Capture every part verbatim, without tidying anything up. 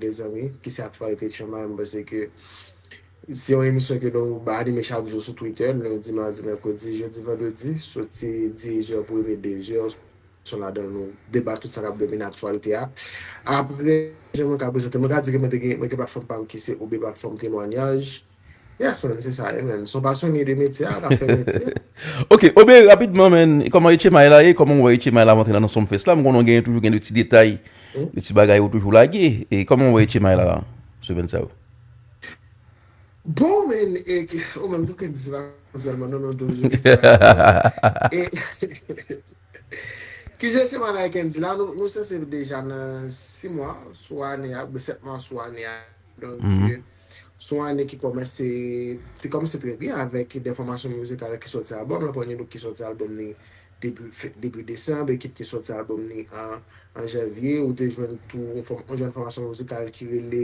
de zanmi, ki se Aktyalite Tchanmay, mwen panse ke se yon emisyon ke nou ba anime chak jou sou Twitter, lendi, madi, mèkredi, jedi, vandredi, soti diz è pou rive de zè, sou ladan nou deba tout sa k ap domine aktyalite a. Apre, jan mwen ka prezante, mwen ka di ke mwen te gen, mwen gen platfòm pa m ki se O B Platfòm Temwanyaj. Yes, man, se sa ye, man. Se yon pasyone de metye a, k ap fè metye. Ok, O B, rapidman, man, kòman Etchemay la ye? Kòman w wè Etchemay la ap antre nan Sumfest la? M konnen w genyen toujou gen de ti detay, de ti bagay ou toujou lage. E kòman w wè Etchemay la, semèn sa yo? Bon, men, e, ou menm tou Kendy, se pa sèlman non, non, toujou. E, ki jan se manaj Kendy la, nou, nou sanse deja nan sis mwa sou ane a, oubyen sèt mwa sou ane a. Donk, sou ane ki kòmanse, te kòmanse trè byen avèk de fòmasyon mizikal ki sòti albòm, la premye nou ki sòti albòm ni depi, depi desanm, ekip ki sòti albòm ni an, an janvye, ou te jwenn tou yon fòm-, yon jèn fòmasyon mizikal ki rele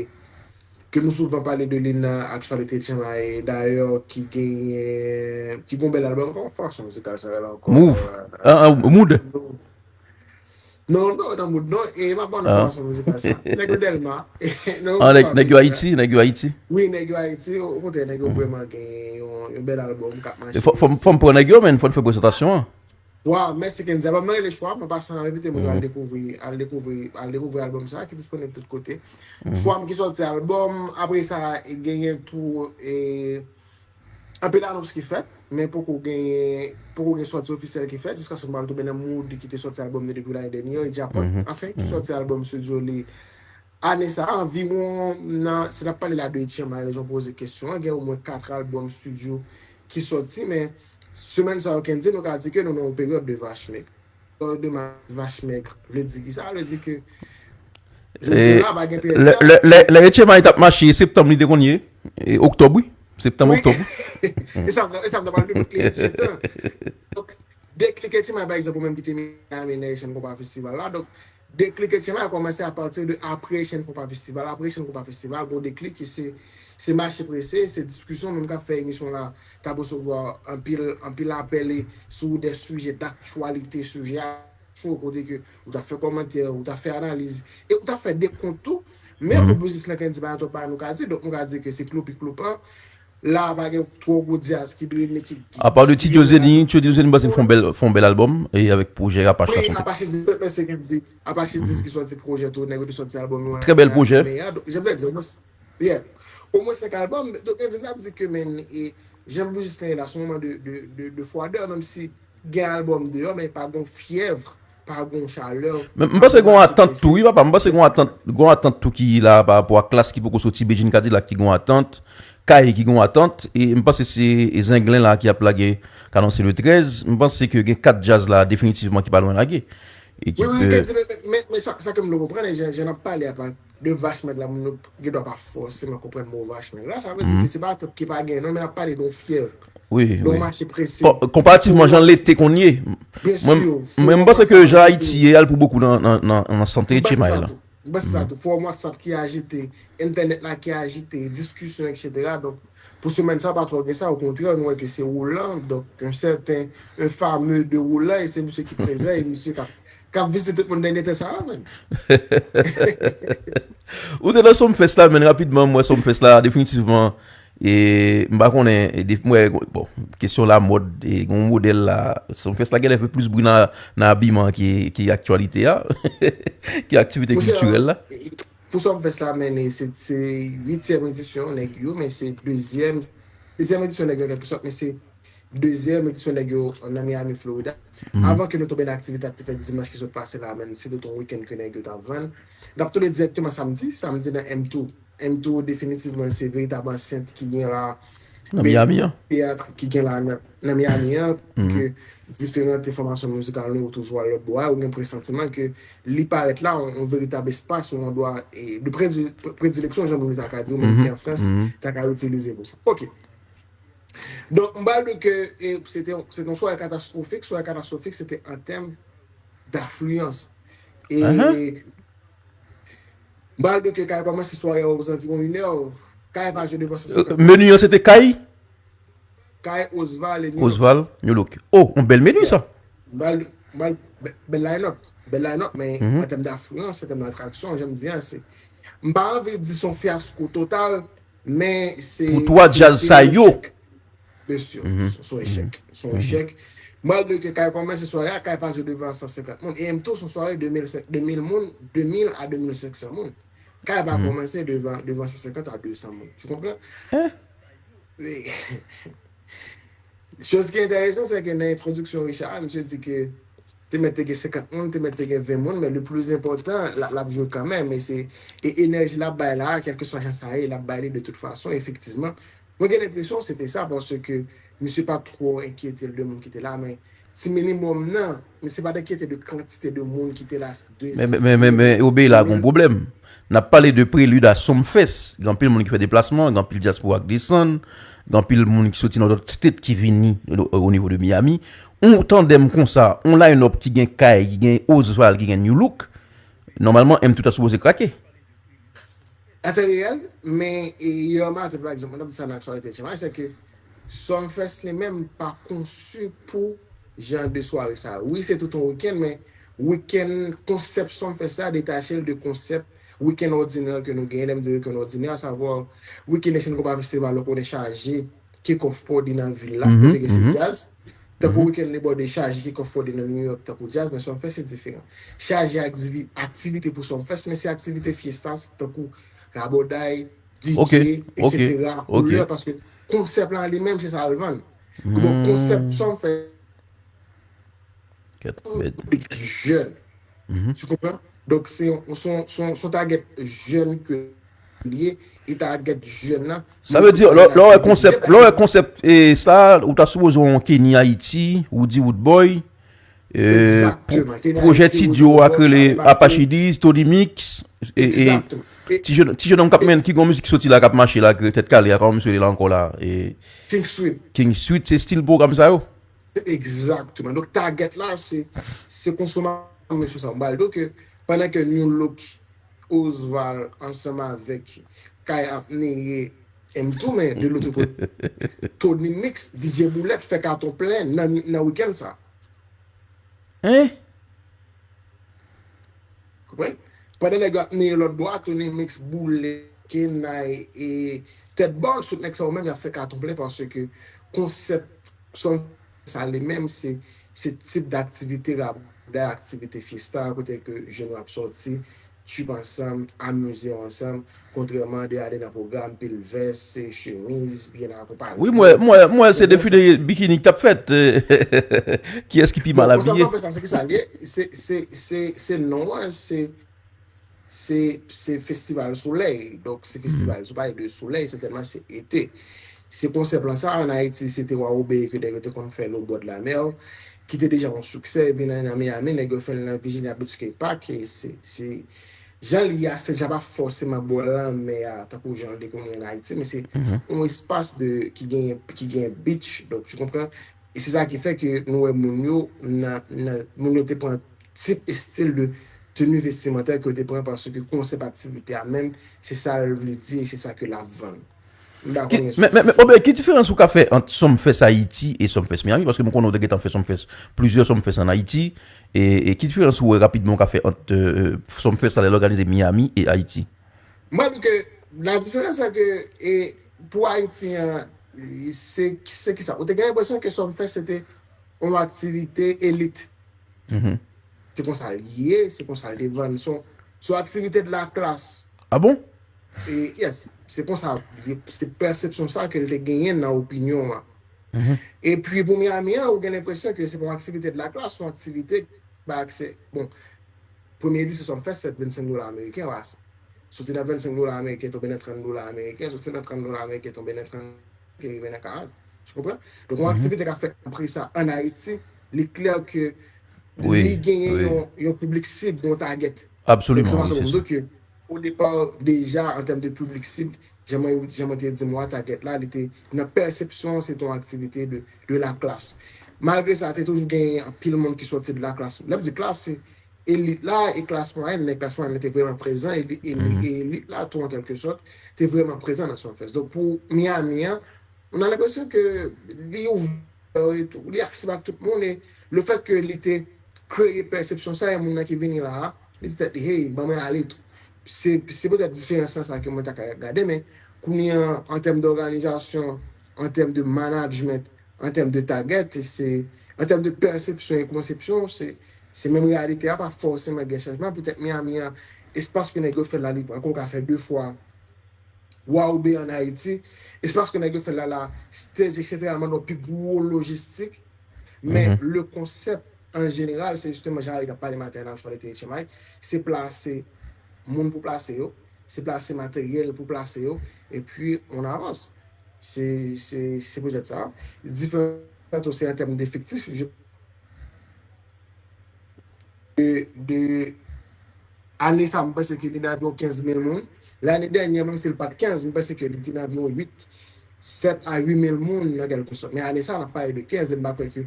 ke nou souvan pale de li nan aktyalite Etchemay, dayè, ki genyen, ki gon bèl albòm, kòman fòmasyon mizikal sa rele ankò? Move. Ah, ah, Mood. Non, non, nan Mood, non, e m ap ba w nan fòmasyon mizikal sa. Nèg yo Dèlma. Ah, nèg, nèg yo Ayiti, nèg yo Ayiti. Wi, nèg yo Ayiti, okontrè, nèg yo vrèman gen yon, yon bèl albòm k ap mache. Fò, fò, fò m pran nèg yo, men fò n fè prezantasyon an. Wa, mèsi Kendy. Albòm nan rele Chwa, mwen pase nan envite moun yo al dekouvri, al dekouvri, al dekouvri albòm sa ki disponib tout kote. Chwa m ki sòti albòm, apre sa, e genyen tou, e, anpil anons ki fèt, men poko genyen, poko gen sòti ofisyèl ki fèt, jiskaske m pral tonbe nan Mood ki te sòti albòm li depi lane dènye, e Djapòt, anfen, ki sòti albòm studio li ane sa a, anviwon nan, si n ap pale la de Etchemay, jan w poze kesyon an, gen omwen kat albòm studio ki sòti, men semèn sa yo, Kendy, nou ka di ke nou nan yon peryòd de vach meg. Peryòd de ma-, vach meg vle di ki sa? Vle di ke jodi la, pa gen P S A. Lè, lè, lè, lè Etchemay t ap mache, septanm li te konn ye, e oktòb, wi. Septanm, oktòb. E sa, e sa m ta pral di, deklik li gentan. Donk, deklik Etchemay, pa egzanp, ou menm ki te Miami nan Haitian Compas Festival la. Donk, deklik Etchemay a kòmanse apati de apre Haitian Compas Festival. Apre Haitian Compas Festival, gon deklik ki se, se mache prese, se diskisyon, menm k ap fè emisyon la, t ap resevwa anpil, anpil apèl e sou de sijè daktyalite, sijè a cho, kote ke ou t ap fè kòmantè, ou t ap fè analiz, e ou t ap fè dekont tou. Men pou biznis lan, Kendy, pa gen twòp bagay nou ka di, donk nou ka di ke se kloupi kloupan. La a pa gen twò gwo djaz ki domine, ki, ki, apa de Ti Djozeni, Ti Djozeni, m panse l fè yon bèl, fè yon bèl albòm, e avèk pwojè Apache la sòti. Apache dis, mèsi Kendy. Apache dis ki sòti pwojè tou, nèg yo te sòti albòm yo. Trè bèl pwojè. Men, a, donk, jan m te di, omwen, yeah. Omwen senk albòm, donk, Kendy, n ap di ke, men, e, jan biznis lan ye la, se yon moman de, de, de, de fwadè, menm si gen albòm deyò, men pa gon fyèv, pa gon chalè. Men m panse gon atant tou, wi, papa. M panse gon atant, gon atant tou ki la pa rapò a Klass ki poko soti, Bedjine Kadilak ki gon atant, Kay ki gon atant, e m panse se, e, Zenglen la ki ap lage, k anonse le trèz. M panse ke gen kat djaz la definitivman ki pa lwen lage. Wi, wi, Kendy, men, men, men sa, sa ke m vle konprann, e jan, jan n ap pale a, de vach meg la, moun yo gen dwa pa fòseman konprann mo vach meg la. Sa vle di ke se pa atant ki pa gen non, men n ap pale de yon fyèv, wi, de yon mache prese. Konparativman jan l te konn ye. Byen si, mwen, m panse ke jan Ayiti ye a, l pou bokou nan, nan, nan, nan sante Etchemay la. M panse sa tou. Fowòm WhatsApp ki ajite, entènèt la ki ajite, diskisyon, etsetera. Donk, pou semèn sa, pa twò gen sa. Okontrè, nou wè ke se Roland, donk, yon sèten, un fameux de Roland, e se misye ki prezan, e misye k ap k ap vizite tout moun dènye tan sa a, menm. Ou te nan Sumfest la, men rapidman, m wè Sumfest la, definitivman, e m pa konnen, e de, m wè, bon, kesyon lamòd, e gon modèl la, Sumfest la genlè fè plis bri nan, nan abiman ki, ki aktyalite a, ki aktivite kiltirèl la. Pou Sumfest la, men, e se, se uityèm edisyon nèg yo, men se dezyèm, dezyèm edisyon nèg yo, an kèlkesòt, men se dezyèm edisyon nèg yo nan Miami, Florida. Avan ke nou tonbe nan aktivite a ki te fèt dimanch ki sot pase la, men se te yon wikenn ke nèg yo t ap vann. N ap tonbe dirèkteman samdi, samdi nan M two. M two definitivman se veritab ansent ki gen la. Nan Miami an. Teyat ki gen la nan, nan Miami an, ke diferan fòmasyon mizikal nou yo toujou al lòt bò a, ou gen presantiman ke li parèt la, yon, yon veritab espas, yon andwa, e, de predi-, predileksyon, jan moun yo ta ka di, ou menm ki an Frans, ta ka itilize mo sa. Ok. Donk, m pral di ke, e, se te, se te yon sware katastwofik. Sware katastwofik, se te an tèm dafliyans. E m pral di ke kay kòmanse sware a ozanviwon inè, kay pa jwe devan san senkant. Meni an, se te kay? Kay, Osval e New Look. Osval, New Look. Oh, yon bèl meni sa. M pral, m pral, bè-, bèl line-up. Bèl line-up, men an tèm dafliyans, an tèm atraksyon, jan m di a, se M pa anvi di se yon fyasko total, men se. Pou twa djaz sa yo. Mesye, se yon echèk. Se yon echèk. Mwen, de ke Kay kòmanse sware a, Kay pa jwe devan san senkant moun. E M tou se yon sware de mil, de mil moun, de mil a de mil senk san moun. Kay pa kòmanse devan, devan san senkant a de san moun. Tu comprends? Wi. Choz ki enteresan, se ke nan entwodiksyon Richard, misye di ke te mèt te gen senkant moun, te mèt te gen ven moun, men le plus important, l ap jwe kanmenm, e se, e enèji l ap bay la, kèlkeswa jan sa ye, l ap bay li de tout fason, efektivman. Mwen gen lenpresyon se te sa, paske misye pa twò enkyete l de moun ki te la, men ti minimòm nan, misye pa t enkyete de kantite de moun ki te la, de. Men, men, men, men, men, Obey la gon pwoblèm. N ap pale de prelid a Sumfest. Gen anpil moun ki fè deplasman, gen anpil dyaspora k desann, gen anpil moun ki soti nan lòt state ki vini o, o nivo de Miami. Yon tandèm konsa, yon line-up ki gen Kay, ki gen Osval, ki gen Nu Look, nòmalman, M tou ta sipoze krake. Atè reyèl, men e, yè maten, pa egzanp, mwen t ap di sa nan aktyalite Chiman, se ke Sumfest li menm pa konsi pou jan de sware sa. Wi, se tout yon wikenn, men wikenn, konsèp Sumfest la detache l de konsèp wikenn òdinè ke nou genyen. Lè m di wikenn òdinè, asavwa wikenn Haitian Compas Festival, ou konnen chaje kick-off party nan vil la, kote gen se djaz. Tankou wikenn li bò de chaje kick-off party nan New York, tankou djaz, men Sumfest se diferan. Chaje aktivi-, aktivite pou Sumfest, men se aktivite fiesta, tankou rabòday, D J, etsetera, koulè, paske konsèp la li menm, se sa l vann. Bon, konsèp Sumfest, piblik jèn. Tu comprends? Donk, se yon, se yon, se yon, se yon target jèn ke li ye, e target jèn nan. Sa vle di, lè, lè w wè konsèp, lè w wè konsèp, e sa, ou ta sipoze wè yon Kenny Haiti, Roody Roodboy, e, pwojè T-Dio a k rele Apachidiz, Tony Mix, e, e, ti jèn, ti jèn nonm k ap men, ki gon mizik ki soti la, k ap mache la, k tèt kale a, kòman misye rele ankò la, e, King Sweet. King Sweet, se stil pwogram sa yo. Egzakteman. Donk, target la, se, se konsomatè mesye sa. M pral di w ke pandan ke Nu Look, Osval ansanm avèk Kay ap neye M tou, men de lòt kote, Tony Mix, D J Boulèt fè katon plen nan, nan wikenn sa. Hein? Konprann? Pandan nèg yo ap neye lòt bò a, Tony Mix, Boulèt, Kenay, e Tèt Bòl, tout nèg sa yo menm, y ap fè katon plen paske konsèp Sumfest sa li menm, se, se tip daktivite rabòday, aktivite fiesta, kote ke jèn yo ap sòti, trip ansanm, amize yo ansanm, kontrèman de ale nan pwogram, pil vès, chemiz, byen akonpaye. Wi, m wè, m wè, m wè se defile bikini k t ap fèt. Kiyès ki pi mal abiye? Bon, konsèp Sumfest sa, se ki sa l ye? Se, se, se, se non an, se, se, se festival solèy. Donk, se festival, si w pale de solèy, sètènman, se ete. Se konsèp lan sa, ann Ayiti, se te Wa Obey ke nèg yo te konn fè l au bord de la mer, ki te deja yon siksè, epi nan, nan Miami, nèg yo fè l nan Virginia Beach Skate Park, e se, se, jan l ye a, se deja pa fòseman bò lanmè a, tankou jan l te konn ye ann Ayiti, men se yon espas de, ki gen, ki gen beach, donk, tu comprends? E se sa ki fè ke nou wè moun yo, nan, nan, moun yo te pran tip e stil de teni vestimantè ke yo te pran, paske konsèp aktivite a menm, se sa l vle di, se sa ke l ap vann. M pa konnen si. Men, men, men, Obey, ki diferans ou ka fè ant Sumfest Ayiti e Sumfest Miami? Paske m konnen ou te gentan fè Sumfest, plizyè Sumfest ann Ayiti. E, e ki diferans ou wè rapidman ou ka fè ant, euh, Sumfest la lè l òganize Miami e Ayiti? Mwen di ke la diferans se ke, e, pou Ayiti an, se, se ki sa? Ou te gen lenpresyon ke Sumfest se te yon aktivite elit. Se konsa l ye, se konsa l te vann. Se yon, se yon aktivite de la classe. Ah bon? E, yes, se konsa, se pèsepsyon sa ke l te genyen nan opinyon an. Epi pou Miami an, ou gen lenpresyon ke se pa yon aktivite de la classe, se yon aktivite ba aksè. Bon, premye edisyon Sumfest fèt vennsenk dola ameriken, wa. Soti nan vennsenk dola ameriken, tonbe nan trant dola ameriken, soti nan trant dola ameriken, tonbe nan trant, rive nan karant. Tu comprends? Donk, yon aktivite k ap fèt nan pri sa ann Ayiti, li klè ke li genyen yon, yon piblik sib, yon target. Absoliman, wi, se sa. Donk, o depa, deja, an tèm de piblik sib, jan mwen, jan mwen te di mwen, target la, li te, nan pèsepsyon, se te yon aktivite de, de la classe. Malgre sa, te toujou genyen anpil moun ki sòti de la classe. Lè m di classe, se elit la e klas mwayèn, men klas mwayèn te vrèman prezan, e, e, e elit la tou, an kèlke sòt, te vrèman prezan nan Sumfest. Donk, pou Miami an, on a lenpresyon ke li ouvè e tou, li aksesib ak tout moun, e le fèt ke li te kreye pèsepsyon sa, e moun nan ki vini la a, li di tèt li, hey, ban mwen ale tou. se, se petèt diferans lan sa ke mwen ta ka gade, men kounye an, an tèm dòganizasyon, an tèm de management, an tèm de target, se, an tèm de pèsepsyon e konsepsyon, se, se menm reyalite a, pa fòseman gen chanjman. Petèt Miami an, espas ke nèg yo fè la, li pran, ke w ka fè de fwa, wa oubyen ann Ayiti, espas ke nèg yo fè la, la, se jeneralman nan pi gwo lojistik, men le konsèp an jeneral, se jisteman jan Harry t ap pale maten an, Charlotte H M I, se plase moun pou plase yo, se plase materyèl pou plase yo, epi on avans. Se, se, se petèt sa. Diferan tou, se an tèm de efektif. Je de, de ane sa, m panse ke li nan anviwon kenz mil moun. Lane dènyè, menm si l pa t kenz, m panse ke li te nan anviwon uit, sèt a uit mil moun nan kèlke sòt. Men ane sa, n ap pale de kenz, e m pa kwè ke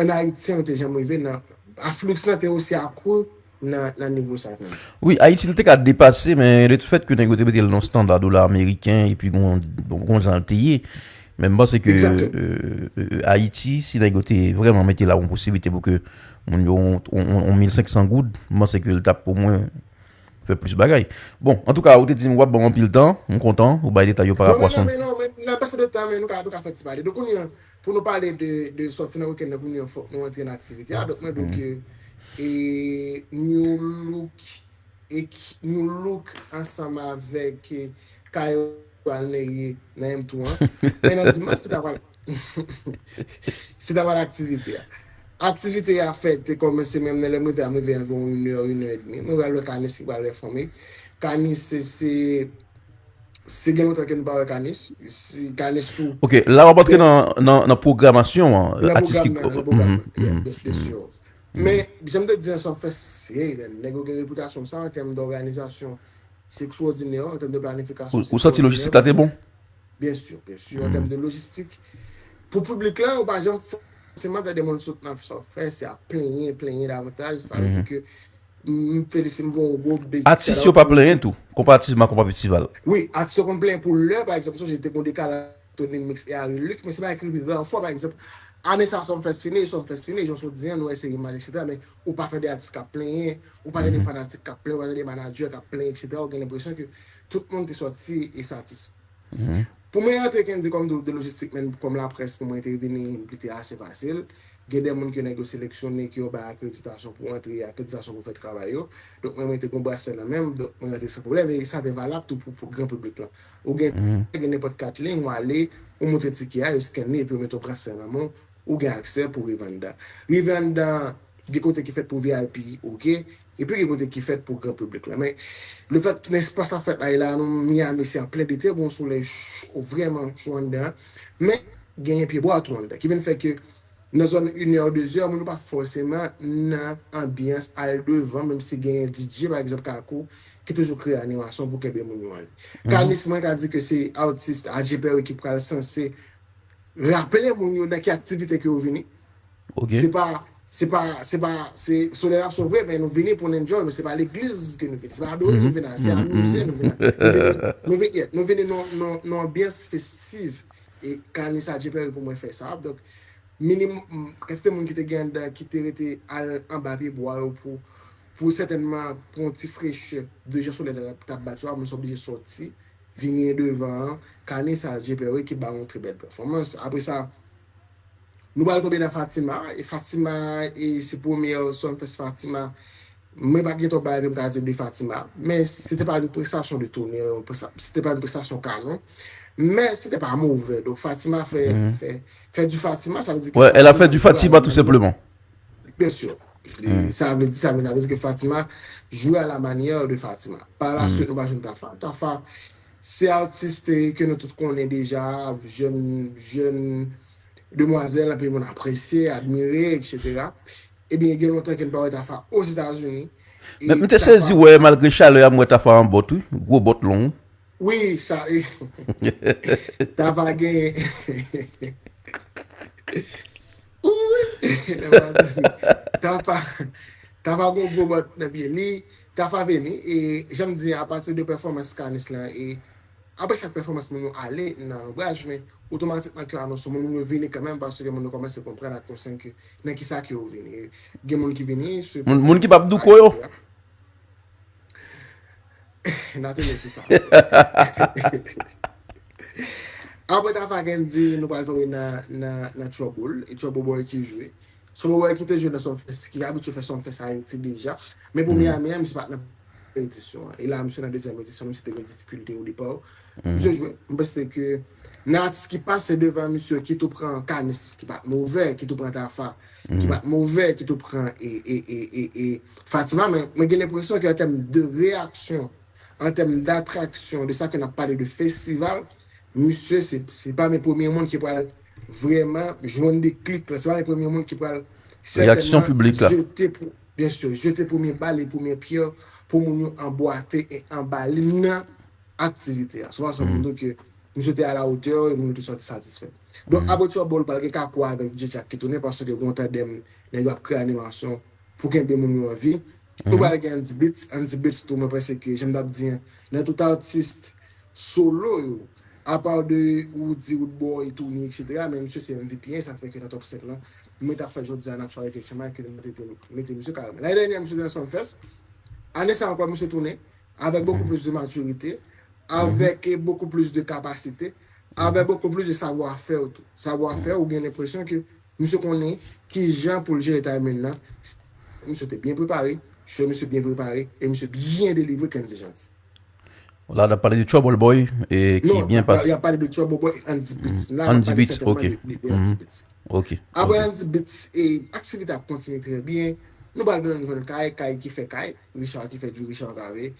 ann Ayiti, nou te janm rive nan, aflux lan te osi akou nan, nan nivo sa, Frantz. Wi, Ayiti, li te ka depase, men le fèt ke nèg yo te mete l nan standa dola ameriken, epi gon, bon, gon jan l te ye, men m panse ke, euh, euh, Ayiti, si nèg yo te vrèman mete la yon posiblite pou ke moun yo on, on, on, on mil senk san goud, m panse ke l t ap omwen fè plis bagay. Bon, antouka, ou te di m w ap ban m anpil tan, m kontan, ou bay detay yo pa rapò a sa. Non, men non, men non, men nan pase de tan, men nou ka, nou ka fè ti pale. Donk, kounye a, pou nou pale de, de sòti nan wikenn nan, kounye a, fòk nou antre nan aktivite a. Donk, mwen, donk, euh, e, New Look, e, New Look ansanm avèk, euh, Kayo al neye nan M two an. Men nan dimanch, se ta pral, se ta pral aktivite a. Aktivite a fèt, te kòmanse menm nan lè m rive a, m rive anviwon inè, inè edmi. Mwen pral wè Kanis ki pral pèfòme. Kanis, se, se, se gen lontan ke nou pa wè Kanis. Si Kanis tou. Ok, la w ap antre nan, nan, nan pwogramasyon an, atis ki. Nan pwogram nan, nan pwogram nan. Yeah, byen, byen si. Men, jan m te di an, Sumfest, se, nèg yo gen repitasyon sa an tèm dòganizasyon. Se ekstwòdinè, an tèm de planifikasyon, se ekstwòdinè. Ou, ou santi lojistik la te bon? Byen si, byen si. An tèm de lojistik, pou piblik la, ou pa janm fòseman tande moun sot nan Sumfest, se ap plenyen, plenyen davantaj. Sa vle di ke m, m felisite, m voye yon gwo big shout out pou yo. Atis yo pa plenyen tou, konparativman ak yon festival. Wi, atis yo konn plenyen pou lè, pa egzanp, sonje te gon dekalaj Tony Mix e Harry Luc, men se bagay ki rive ra fwa, pa egzanp, ane sa Sumfest fini, Sumfest fini, jan w sot di an, nou wè se imaj, etsetera, men ou pa tande atis k ap plenyen, ou pa tande fanatik k ap plenyen, ou pa tande manadjè k ap plenyen, etsetera, ou gen lenpresyon ke tout moun te sòti e satisfè. Pou mwen rantre, Kendy, kòm de, de lojistik, men kòm laprès, pou mwen te vini, li te ase fasil. Gen de moun ke nèg yo seleksyone, ke yo bay akreditasyon pou antre, akreditasyon pou fè travay yo. Donk, mwen, mwen te gon brasè nan men m, donk, mwen rantre san pwoblèm, e sa te valab tou pou, pou gran piblik lan. Ou gen, gen nenpòt kat liy, ou ale, ou montre tikè a, yo skène, epi yo mete yon brasè nan men w, ou gen aksè pou rive anndan. Rive anndan, gen kote ki fèt pou V I P, ok, epi gen kote ki fèt pou gran piblik lan. Men, lefèt ke espas sa fèt la, e la, nou, Miami, se an plen dete, gon solèy cho, vrèman cho anndan an. Men, genyen pyebwa tou anndan, ki vin fè ke nan zòn inè, dezè, moun yo pa fòseman nan anbyans al devan, menm si genyen D J, pa egzanp, Kakou, ki toujou kreye animasyon pou kenbe moun yo anvi. Kanis, mwen ka di ke se atis Adje Perry ki pral sanse raple moun yo nan ki aktivite ke yo vini. Ok. Se pa, se pa, se pa, se solèy la cho vre, men nou vini pou n enjoy, nou se pa legliz ke nou vini, se pa adore nou vini la, se amize nou vini la. Nou vini, nou vini, yeah, nou vini nan, nan, nan anbyans festiv. E Kanis Adje Perry pou mwen fè sa. Donk, minimòm, kantite moun ki te gen anndan, ki te rete al anba pyebwa yo pou, pou sètènman pran yon ti frechè de jan solèy la t ap bat yo a, moun sa oblije sòti, vini devan an, Kanis Adje Perry ki ba yon trè bèl pèfòmans. Apre sa, nou pral tonbe nan Fatima, e Fatima, e se premyè Sumfest Fatima. Mwen pa t gen twòp bagay ke m ka di de Fatima, men se te pa yon prestasyon de tonè, yon presta-, se te pa yon prestasyon kanon, men se te pa movè. Donk Fatima fè, fè, fè di Fatima, sa vle di ke Fatima jwe a la manyè. Ouais, elle a fait du Fatima, tout simplement. Byen si. E sa vle di, sa vle, sa vle di ke Fatima jwe a la manyè de Fatima. Pa la swit, nou va jwenn Tafa. Tafa, se atis ke nou tout konnen deja, jèn, jèn demwazèl, anpil moun apresye, admire, etsetera. Ebyen, gen lontan ke n pa wè Tafa Ozetazini. Men m te sezi wè, malgre chalè a, m wè Tafa an bòt, wi. Gwo bòt long. Wi, sa, Tafa gen, wi, Tafa, Tafa gen gwo bòt nan pye li. Tafa vini, e jan m di, apati de pèfòmans Kanis lan, e apre chak pèfòmans, moun yo ale nan lonbraj, men otomatikman ke anonse moun, moun yo vini kanmenm, paske moun yo kòmanse konprann ak konsyan ke nan kisa ke yo vini. Gen moun ki vini, swiv. Moun, moun ki p ap douko yo. N a tounen sou sa. Apre Tafa Kendy, nou pral tonbe nan, nan, nan Trouble. E Trouble Boy ki jwe. Trouble Boy ki te jwe nan Sumfest, ki abitye fè Sumfest Ayiti deja. Men premye ane a, misye pa t nan premye edisyon an. E la, misye nan dezyèm edisyon, misye te gen difikilte o depa. Misye jwe. M panse ke nan atis ki pase devan misye, ki tou pran Kanis, ki pa t move, ki tou pran Tafa, ki pa t move, ki tou pran e, e, e, e, e Fatima, men mwen gen lenpresyon ke an tèm de reyaksyon, an tèm datraksyon, de sa ke n ap pale de festival, misye, se, se pami premye moun ki pral vrèman jwenn deklik la. Se pami premye moun ki pral Reyaksyon sètènman piblik la. Jete, pre- byen si, jete premye bal e premye pyè pou moun yo anbwate e anbale nan aktivite a. Se pa sèlman ke misye te a la otè e moun yo te sòti satisfè. Donk, apre Trouble, pral gen Kakou avèk DJ Jack ki tounen paske gen yon tandèm nèg yo ap kreye animasyon pou kenbe moun yo an vi. Nou pral gen Andy Beats. Andy Beats tou, mwen panse ke, jan m t ap di an, nan tout atis solo yo, apa de Roody, Roodboy, Tony, etsetera, men misye se M V P an, sa k fè ke nan top senk lan, mwen t ap fè jodi a nan aktyalite Etchenmay ke mwen te mete misye kareman. Lane dènyè, misye te nan Sumfest. Ane sa ankò, misye tounen avèk bokou plis de matirite, avèk bokou plis de kapasite, avèk bokou plis de savwa fè tou. Savwa fè, ou gen lenpresyon ke misye konnen kijan pou l jere timing nan. Misye te byen prepare, show misye byen prepare, e misye byen delivre Kendy Jeanty. La, n ap pale de Trouble Boy, e ki Non, byen y ap pa- pase. y ap pale de Trouble Boy, Andy Beats. La, n Andy ap pale Beats, sètènman ok. de, de Andy Beats. Ok. Apre Ok. Andy Beats, e aktivite ap kontinye trè byen. Nou pral jwenn jwenn Kay, Kay ki fè Kay, Richard ki fè du Richard Cavé.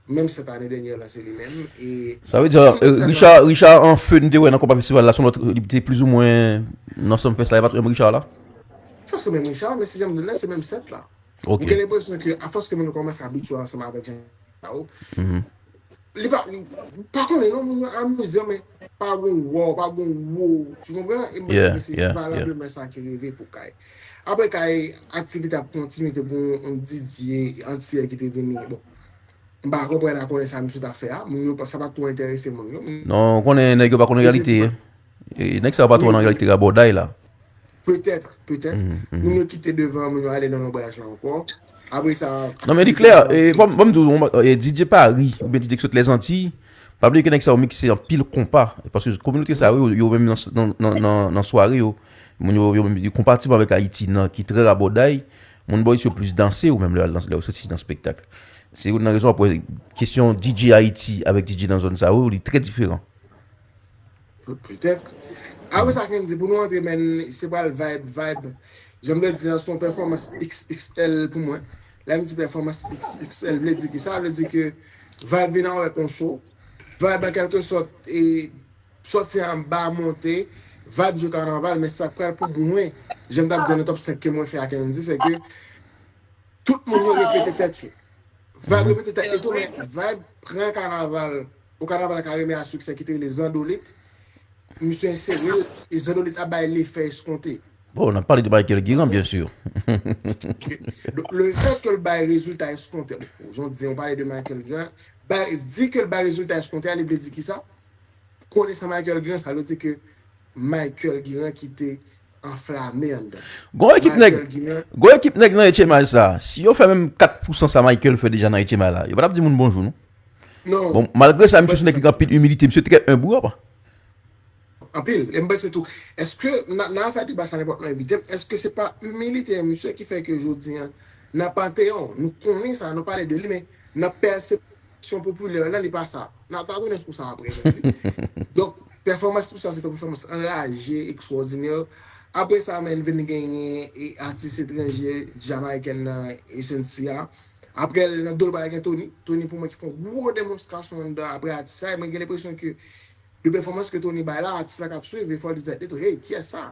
Menm sèt ane dènyè la, se li menm. E Sa vle di, e, Richard, Richard an fe n te wè nan Konpa Festival la, se yon lòt, li te plizoumwen nan Sumfest la, e pa t menm Richard la? Sa se menm Richard, men si jan m di l la, se menm sèt la. Ok. Ou gen lenpresyon ke, afòs ke moun yo kòmanse abitye ansanm avèk jan sa yo, li pa, li pa konnen non, moun yo amize, men pa gon wow, pa gon wow. Tu comprends? E m panse Yeah, ke se yeah, valableman sa ki rive pou Kay. Apre Kay, aktivite ap kontinye, te gon yon D J antiyè ki te vini. Bon, m pa konprann a konnen sa misye t ap fè a. Moun yo, sa pa twò enterese moun yo. Non, ou konnen nèg yo pa konn reyalite. E, nèg sa yo pa twò nan reyalite rabòday la. Petèt, petèt. Moun yo kite devan, moun yo ale nan lonbraj la ankò. Apre sa, Non, men li klè. E, fò m, fò m di w, e, D J Paris, oubyen D J ki sot Lèzantiy, pa bliye ke nèg sa yo mikse anpil konpa. Paske kominote sa yo, yo menm nan, nan, nan, nan, nan sware yo, moun yo, yo menm, yo konpatib avèk Ayiti, nan, ki trè rabòday. Moun bò isi yo plis danse, ou menm lè, lè, lè yo soti nan spektak. Se youn nan rezon apre kesyon D J Ayiti avèk D J nan zòn sa yo, li trè diferan. Pe- Petèt. Apre sa, Kendy, pou nou antre, men, se pral vibe, vibe. Jan m te di an, se yon pèfòmans X X L pou mwen. Lè m di pèfòmans X X L, vle di ki sa? Vle di ke vibe vin avèk yon show. Vibe, an kèlke sòt, e sòti anba, monte. Vibe jwe kanaval, men sa k pral pou mwen, jan m t ap di an, nan top senk ke mwen fè a Kendy, se ke tout moun yo repete tèt yo. Vibe repete tèt li tou, men Vibe pran kanaval, yon kanaval ka renmen a siksè ki te rele Zandolit. Misye ensere l, e Zandolit ap bay lefè eskonte. Bon, n ap pale de Michael Guérin, byen si. Donk, lefètke l bay rezilta eskonte, bon, jan w di, w pale de Michael Guérin, bay, di ke l bay rezilta eskonte a, li vle di ki sa? Konesan Michael Guérin, sa vle di ke Michael Guérin ki te anflame anndan. Gon ekip nèg, Michael Guérin, gon ekip nèg nan H M I sa, si yo fè menm kat pou san sa Michael fè deja nan H M I la, yo pa t ap di moun bonjou, non? non. Bon, malgre sa, misye se nèg ki gen anpil imilite, misye trè enb, apa. Anpil. E m panse tou, èske, nan, nan afè deba sa, nenpòt lè envite m, èske se pa imilite misye ki fè ke jodi an, nan Panteyon, nou konnen sa, nou pale de li, men nan pèsepsyon popilè la, li pa sa. N a pa konnen pou sa apre, mèsi. Donk, pèfòmans tou sa, se te yon pèfòmans anraje, ekstwòdinè. Apre sa, men, vin genyen e atis etranjè, Jamayiken nan, Essentia. Apre l, nan do l, pral gen Tony. Tony, pou mwen, ki fè yon gwo demonstrasyon anndan apre atis sa. E mwen gen lenpresyon ke de pèfòmans ke Tony bay la, atis la k ap swiv, e fò l di tèt li tou, hey, kiyès sa?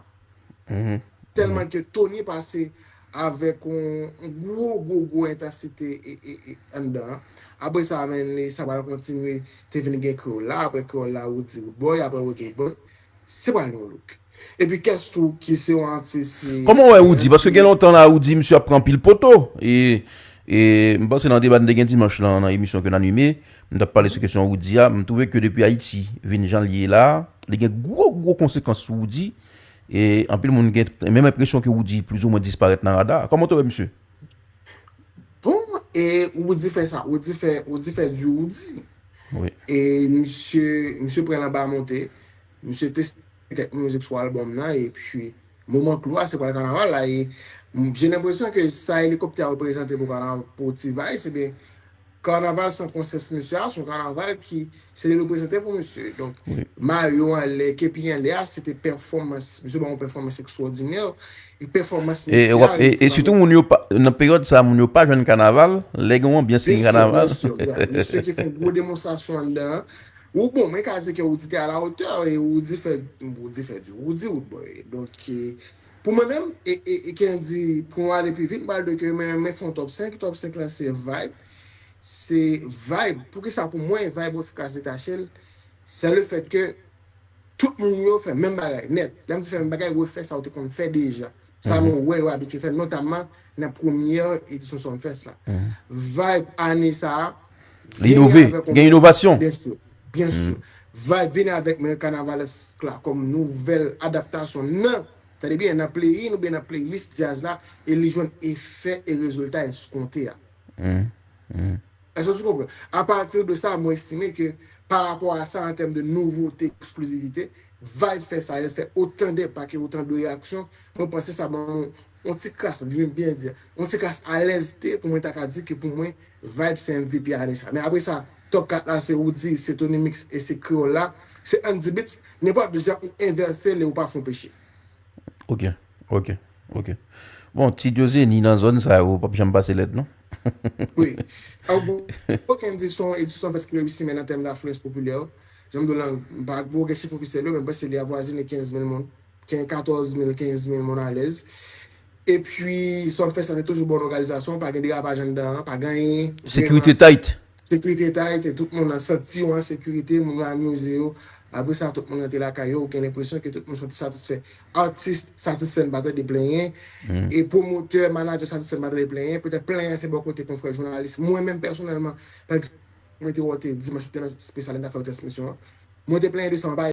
Tèlman ke Tony pase avèk yon, yon gwo, gwo, gwo entansite e, e, e, anndan an. Apre sa, men, e sa pral kontinye, te vin gen Kreyòl la, apre Kreyòl la, Roody Roodboy, apre Roody Roodboy, se pral yon louk. Epi Kès tou, ki se yon atis, e, Kòman w wè Roody? Paske gen lontan la, Roody, misye ap pran anpil poto. E, e m panse nan deba n te gen dimanch lan, nan emisyon ke n anime, m t ap pale sou kesyon Roody a. M twouve ke depi Ayiti vin jan l ye la, li gen gwo, gwo konsekans sou Roody. E anpil moun gen menm enpresyon ke Roody plizoumwen disparèt nan rada. Kòman w te wè misye? Bon, E Roody fè sa, Roody fè, Roody fè di Roody. Wi. E misye, misye pran l anba monte, misye teste kèk mizik sou albòm nan, epi moman klou a, se pral kanaval la. E m- j'ai l'impression ke sa elikoptè a reprezante pou kanaval, pou T-Vice, ebyen, kanaval san konsyans misye a, se yon kanaval ki se li reprezante pou misye. Donk, Wi. Mayo anlè, kepi anlè a, se te pèfòmans, misye ba yon pèfòmans ekstwòdinè. E pèfòmans E, e, w ap- e, e sitou moun yo pa, nan peryòd sa, moun yo pa jwenn kanaval, lè gen yon anbyans se gen kanaval. Byen si, byen si. Misye ki fè yon gwo demonstrasyon anndan an. Ou bon, mwen ka di ke Roody te a la otè, e Roody fè, Roody fè di Roody, Roodboy. Donk, e, pou mwen menm, e, e, e Kendy, pou mwen ale pi vit, m pral di ke mwen, mwen fè yon top senk, top senk lan se Vibe. Se Vibe. Poukisa pou mwen, Vibe ou ti kras detache l? Se le fèt ke tout moun yo fè menm bagay nèt. Lè m di fè menm bagay, refè sa ou te konn fè deja. Sa nou wè yo abitye fè, notamman nan premyè edisyon Sumfest la. Vibe ane sa a, Li inove, gen inovasyon. Byen si, byen si. Vibe vini avèk Men Kanavalesk la kòm nouvèl adaptasyon nan, tande byen, nan play-in oubyen nan playlist djaz la, e li jwenn efè e rezilta eskonte a. Èske w konprann? Apati de sa, mwen estime ke pa rapò a sa, an tèm de nouvote, eksklizivite, Vibe fè sa, el fè otan de pa ke otan de reyaksyon. Mwen panse sa ban mwen yon ti kras, vin byen di, yon ti kras alèzte pou mwen ta ka di ke pou mwen, Vibe se M V P ane sa. Men apre sa, top kat la, se Roody, se Tony Mix e se Kreyòl la, se Andy Beats. Nenpòt jan ou envèse li, ou pa fè yon peche. Ok, ok, ok. Bon, Ti Djozeni nan zòn sa yo, p ap janm pase lèd, non? Wi. An gwo, Kendy se yon edisyon fèstivèl wi simen an tèm de afliyans popilè. Jan m di w lan, m pa gen chif ofisyèl yo, men m panse li avwazine kenz mil moun. Gen katòz mil, kenz mil moun alèz. Epi, Sumfest lan te toujou bon òganizasyon, pa gen derapaj anndan an, pa gen anyen. Sekirite tight. Sekirite tight, e tout moun nan santi yo an sekirite, moun yo amize yo. Apre sa, tout moun rantre lakay yo, ou gen lenpresyon ke tout moun soti satisfè. Atis satisfè, n pa tande plenyen. E pwomotè, manadjè satisfè, n pa tande plenyen. Petèt plenyen se bò kote konfrè jounalis. Mwen menm pèsonèlman, pa egzanp, mwen te wè w te dimanch ou te nan espesyal, n ta fè yon transmisyon an. Mwen te plenyen de sa, mwen pa